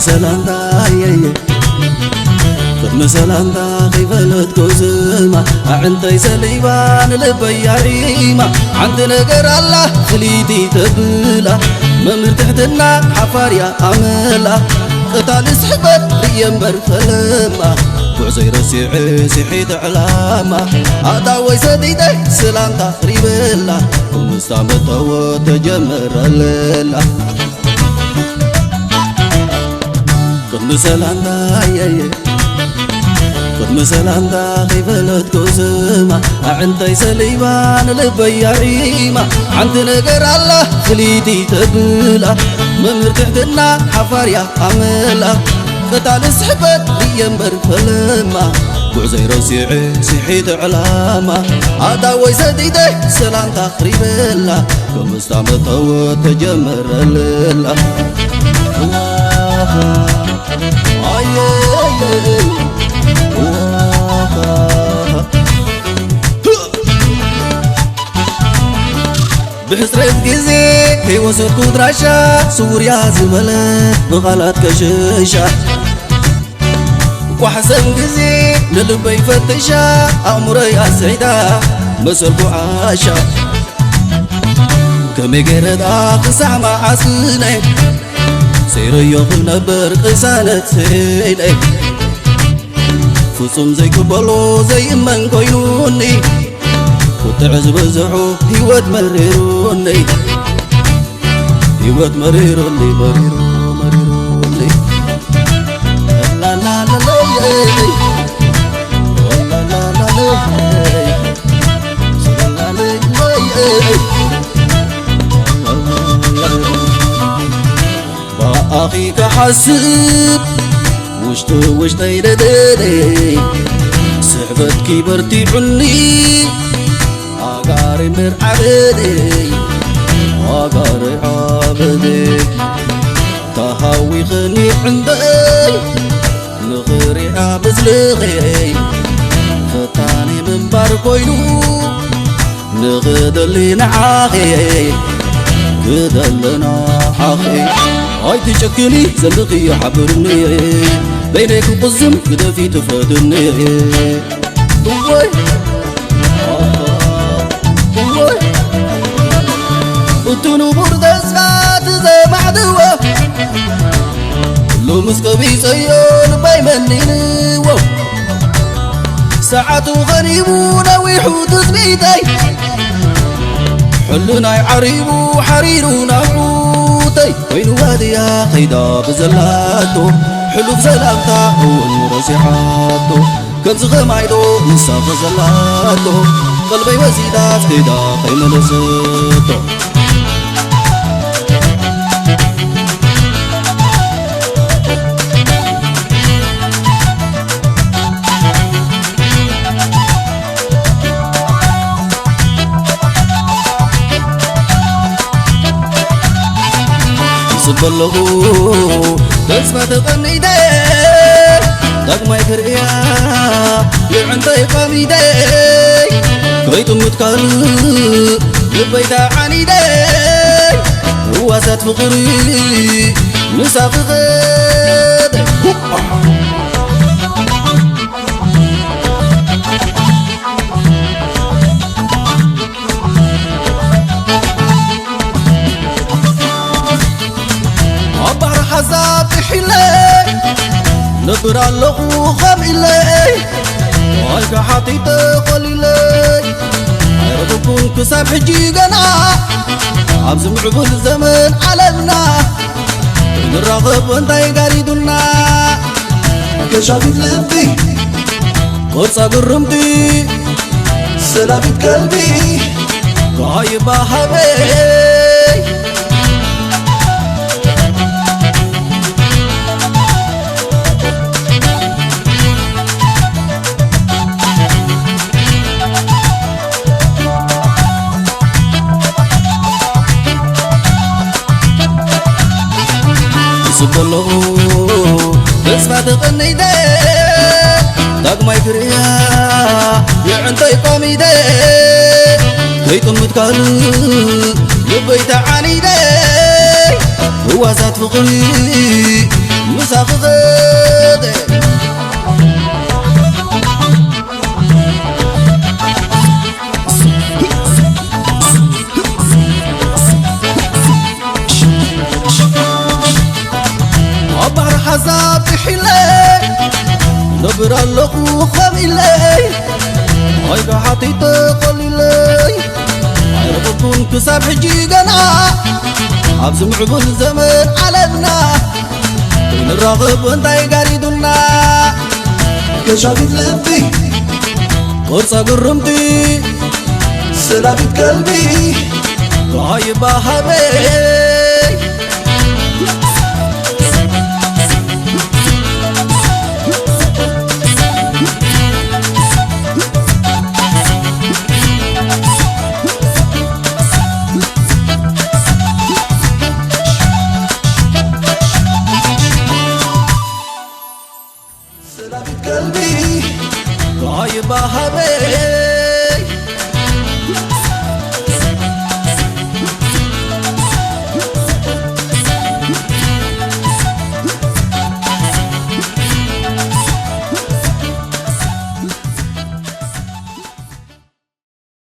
ሰላምታ የየ ቅድሚ ሰላምታ ከይፈለጥኩ ዝማ ኣዕንተይ ሰሊባ ንልበይ ኣሪማ ሓንቲ ነገር ኣላ ፍልይቲ ተብላ መምህር ትሕትና ሓፋርያ ኣመላ ቅታሊ ስሕበት ርእየ እምበር ፈለማ ጉዕዘይ ረሲዐ ስሒተ ዕላማ ኣታወይ ሰቲተ ሰላምታ ኣቕሪበላ ክምስታ መታወት ተጀመረለላ ቅድሚ ሰላምታ የየ ቅድሚ ሰላምታ ከይፈለጥኩ ስማ ኣዕንተይ ሰሊባ ንልበይ ኣሪማ ሓንቲ ነገር ኣላ ፍልይቲ ተብላ መምህር ትሕትና ሓፋርያ ኣመላ ቅታሊ ስሕበት ርእየ እምበር ፈለማ ጉዕዘይ ረሲዐ ስሒተ ዕላማ ኣታወይ ሰቲተ ሰላምታ ኣቕሪበላ ክምስታ መታወት ተጀመረለላ ብሕጽረት ግዜ ከይወሰድኩ ድራሻ ስውርያ ዝበለ ብቓላት ከሸሻ ኳሕሰን ግዜ ንልበይ ፈትሻ ኣእምሮይ ኣስሒታ መሰልኩ ዓሻ ከመይ ገይረ ደኣ ክሳዕ መዓስነ ሰይረዮ ክነብር ቅሳነት ስኢነ ፍጹም ዘይቅበሎ ዘይእመን ኮይኑኒ ቁጥዕ ዝበዝሖ ህይወት መሪሩኒ ህይወት መሪሩኒ መሪሩ መሪሩኒ ላላላላይ ላላላላይ ብኣኺ ክሓስብ ውሽጢ ውሽጠይ ደደደ ስሕበትኪ በርቲዑኒ ኣጋሪ ምርዓበደ ኣጋሪ ዓበደ ተሃዊኸኒ ዕንበይ ንኽሪኣ ብዝልኺ ፈታኒ ምንባር ኮይኑ ንኽደሊ ንዓኺ ክደሊ ንዓኺ ኣይትጨክኒ ዘንብኺ ሓብርኒ በይነይ ክቕዝም ግደፊ ትፍረድኒ እወይ እወይ እቲ ንቡር ተስፋ ትዘማዕድዎ ሎምስ ቀቢጸዮ ልበይ መኒንዎ ሰዓቱ ቐሪቡ ነዊሑ ትጽቢተይ ሕልናይ ዓሪቡ ሓሪሩ ናፍቆተይ ኮይንዋ ድያ ኸይዳ ብዘላቶ ሕሉፍ ሰላምታ እውን ረሲዓቶ ከምዚ ኸማይዶ ንሳ ኸዘላቶ ቐልበይ ወሲዳስ ኸይዳ ኸይመለሰቶ ይጽበ ኣለኹ ተስፋ ተቐኒደ ዳግማይ ክርእያ የዕንተይ ቐሚደ ከይጥምት ካልእ ልበይ ተዓኒደ ህዋሳት ፍቕሪ ንሳ ክኸደ ኣብ ባሕሪ ሓሳብ ጥሒለይ ነብር ኣለኹ ኸም ኢለይ ዋይካ ሓቲተ ቐሊለይ ኣይረኽብኩን ክሳብ ሕጂ ገና ኣብዚ ምዕቡል ዘመን ዓለምና ንራኸብ እንታይ ጋሪዱና ከሻፊት ልቢ ቆርጻ ግርምቲ ሰላሚት ቀልቢ ከይባሃበይ ስበሎ ተስፋ ተቐኒደ ዳግማይ ክርእያ የዕንተይ ቋሚደ ከይጥምት ካልእ ልበይ ተዓኒደ ህዋሳት ፍቕሪ ምሳኺ ኸደ ኣብ ባሕሪ ሓሳብ ጥሒለ ነብር ኣለኹ ኸም ኢለይ ኣይዶ ሓቲተ ቐሊለይ ኣይረኸብኩን ክሳብ ሕጂ ገና ኣብዚ ምዕቡል ዘመን ዓለምና ክንራኸብ እንታይ ጋሪዱና ከሻፊት ልቢ ቅርጸ ግርምቲ ሰላፊት ቀልቢ ከይባሃበ